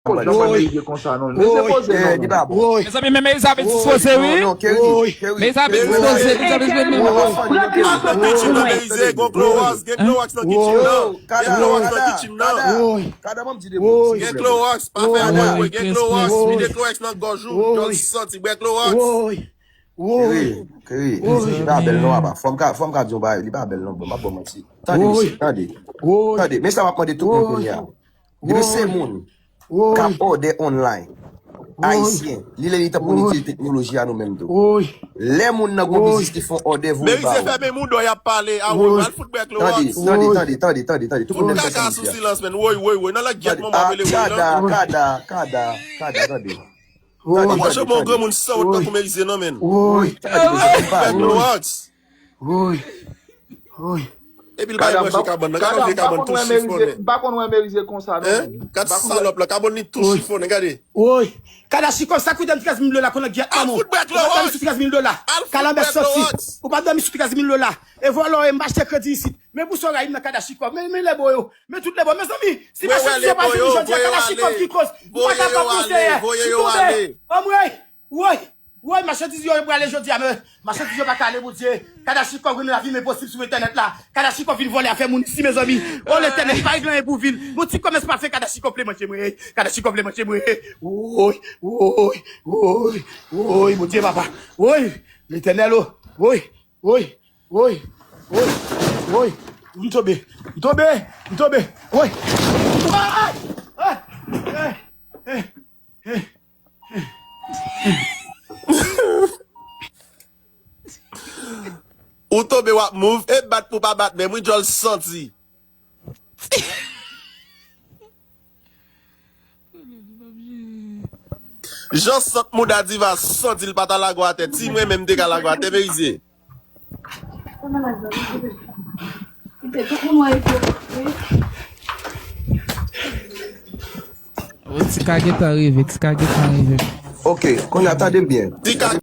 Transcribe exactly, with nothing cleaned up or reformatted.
Jan pa Merize konsa non. Merize poze non. Li pa bon. Mezanmi, men Merize ap dispoze wi. Non, non, Kerry, Kerry. Merize ap dispoze, Merize ap dispoze. Al nan kitchen nan, Merize, gen Clorox, gen Clorox nan kitchen nan. Gen Clorox nan kitchen nan. Kada, ban m di de mo, silvouplè. Gen Clorox, pa fè anyen, gen Clorox, vide Clorox nan gòj ou, Jòj santi, bwè Clorox. Kerry, Kerry, li pa bèl non, apa. Fò m ka, fò m ka di yon bagay, li pa bèl non, bon, m ap ba w manti. Tande, mesye, tande. Tande, men sa m ap mande tout moun kounye a. Depi se moun k ap òdè online, ayisyen, li lè li tan pou n itilize teknoloji a nou menm tou. Lè moun nan gon biznis ki fè yon òdè voye ba ou. Merize fèmen mouda w, y ap pale a woy, al fout bwè Clorox. Tande, tande, tande, tande, tande, tande. Tout moun tande sa m di a. Fout kaka sou silans, menn. Woy, woy, woy. Nan lè gyèt manman w ap rele woy nan. Kada, kada, kada, kada, tande. Tande, tande, tande. Mwen janm wè yon granmoun sanwont tankou Merize non, menn. Woy, tande, mesye, m pa. Bwè Clorox. Woy. Woy. Epi l bay manje kabann nan. Gade yon vye kabann tou chifonnen. M pa konn wè Merize konsa non. Gad salòp la, kabann li tou chifonnen, gade. Woy. Kada Chikòv, sa koute m trèz mil dola, konnen gyèt manman. Ou pa dòmi sou trèz mil dola. Kalanbè soti. Ou pa dòmi sou trèz mil dola. E vòlò, e m pa achte kredi isit. Men pou sa w rayi m nan Kada Chikòv. Men, men lèbo yo. Men tout lèbo. Mezanmi, si machandiz yo pa vini jodi a, Kada Chikòv ki koz. M pa kapab non, Seyè. M tonbe. Anmwey. Woy. Woy, machandiz yo, yo prale jodi a, men machandiz yo pa ka ale, Bondye. Kada Chikòv rann lavi m enposib sou entènèt la. Kada Chikòv vin vòlè afè moun isi, mezanmi. O, Letènèl, pa regle anyen pou vi l. Yon ti kòmès pa fè, Kada Chikòv vle manje mwen. Kada Chikòv vle manje mwen. Woy, woy, woy, woy, Bondye papa. Woy, Letènèl, o. Woy, woy, woy, woy, woy. M tonbe, m tonbe, m tonbe. Woy. Ah! Ah! Eh! Eh! Ou tonbe w ap move, e bat pou pa bat menm, wi, djòl santi. Jan sant mouda Diva santi l pa ta lage w atè, ti mwen menm te ka lage w atè, Merize. Ti ka gentan rive, ti ka gentan rive. Ok, kounye a tande m byen. Ti ka